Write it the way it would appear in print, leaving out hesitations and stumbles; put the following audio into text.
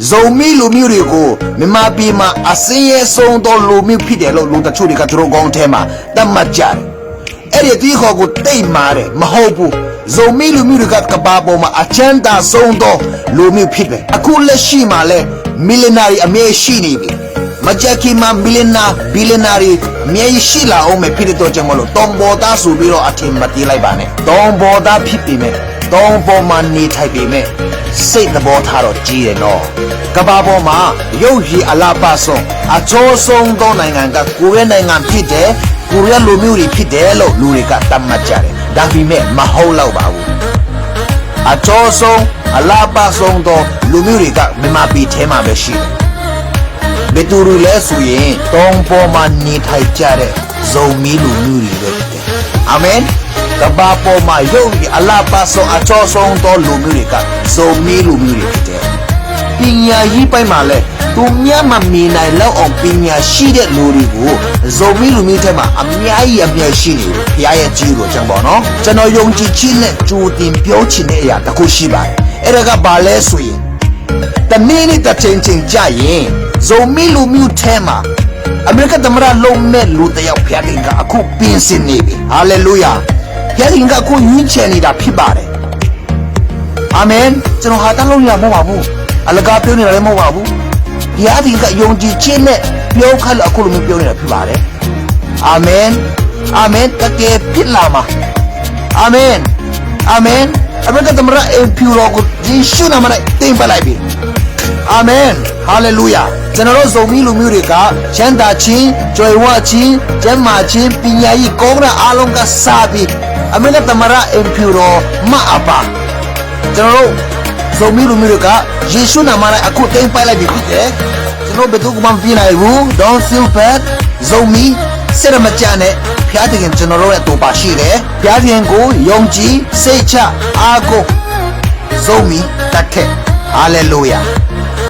Zomi လူမျိုးတွေကိုမြန်မာပြည်မှာအစင်းရဲဆုံးသောလူမျိုးဖြစ်တယ်လို့လူတချို့တွေကသူတို့ကောင်းထဲမှာသတ်မှတ်ကြတယ်။အဲ့ဒီတီးခေါ်ကိုတိတ်မာတယ်မဟုတ်ဘူး။ဇုံမီလူမျိုးတွေကကဘာပေါ်မှာအချမ်းသာဆုံးသောလူမျိုးဖြစ်တယ်။အခုလက်ရှိမှာလဲမီလီနာရီအမြဲရှိနေပြီ။မကြခင်မှာမီလီနာဘီလီနာရီအမြဲရှိလာအောင်မယ်ဖြစ်တဲ့တော့ကြောင့်မလို့တောင်ပေါ်သားဆိုပြီးတော့အထင်မသေးလိုက်ပါနဲ့။တောင်ပေါ်သားဖြစ်ပြီမဲ့တောင်ပေါ်မှာနေထိုင်ပြီမဲ့ စိတ်သဘောထားတော့ကြီးတယ်နော်ကဘာပေါ်မှာရုပ်ရည်အလားပါဆုံးအချိုးဆုံးသောနိုင်ငံကကိုရီးယားနိုင်ငံဖြစ်တယ်ကိုရီးယားလူမျိုးတွေဖြစ်တယ်လို့လူတွေကသတ်မှတ်ကြတယ်ဒါပေမဲ့မဟုတ်တော့ပါဘူးအချိုးဆုံးအလားပါဆုံးသောလူမျိုးတွေကမြန်မာပြည်ထဲမှာပဲရှိတယ်ဘယ်သူတွေလဲဆိုရင်တောင်ပေါ်မှာနေထိုင်ကြတဲ့ဇုံမီလူမျိုးတွေပဲဖြစ်တယ်အာမင်ကဘာပေါ်မှာရုပ်ရည်အလားပါဆုံးအချိုးဆုံးသောလူမျိုးတွေကဇုံမီလူမျိုးတွေဖြစ်တယ် ပညာရေးပိုင်းမှာလဲသူများမမြင်နိုင်လောက်အောင်ပညာရှိတဲ့လူတွေကိုဇုံမီလူမျိုးထဲမှာအများကြီးအများရှိနေတယ်။ဘုရားရဲ့ကြီးကိုကြောင့်ပေါ့နော်။ကျွန်တော်ယုံကြည်ခြင်းနဲ့ကြိုတင်ပြောချင်တဲ့အရာတစ်ခုရှိပါတယ်။အဲ့ဒါကဘာလဲဆိုရင်တနေ့နေ့တစ်ချိန်ချိန်ကြာရင်ဇုံမီလူမျိုးထဲမှာအမေရိကန်သမ္မတလုံးမဲ့လူတစ်ယောက်ဖျားတင်ကအခုပြင်ဆင်နေပြီ။ဟာလေလုယာ။ဖျားတင်ကအခုညှင်းချယ်နေတာဖြစ်ပါတယ်။ အာမင်ကျွန်တော်ဟာတန်းလုံးရမဟုတ်ပါဘူးအလကားပြောနေတာလည်းမဟုတ်ပါဘူးဘုရားသခင်ကယုံကြည်ခြင်းနဲ့ပြောခတ်လို့အခုလိုမျိုးပြောနေတာဖြစ်ပါတယ်အာမင်အာမင်တကယ်ဖြစ်လာမှာအာမင်အာမင်အမေကသမရအဖြူတော်ကိုယေရှုနာမနဲ့တင်ပလိုက်ပြီအာမင်ဟာလေလုယာကျွန်တော်တို့ဇုံမီလူမျိုးတွေကချမ်းသာခြင်းကြွယ်ဝခြင်းကျန်းမာခြင်းပညာရေးကောင်းတဲ့အားလုံးကစပြီးအမေကသမရအဖြူတော်မအပါ ကျွန်တော်တို့ဇုံမီလူမျိုးတွေကယေရှုနာမနဲ့အခုတိမ့်ပိုက်လိုက်ပြီဖြစ်တယ်ကျွန်တော်ဘယ်သူမှမပြနိုင်ဘူး don't feel bad ဇုံမီစေရမကြနဲ့ဖျားတခင်ကျွန်တော်တို့ရဲ့တူပါရှိတယ်ဖျားတခင်ကိုယုံကြည်စိတ်ချအားကိုဇုံမီတတ်ခဲ့ဟာလေလုယာ။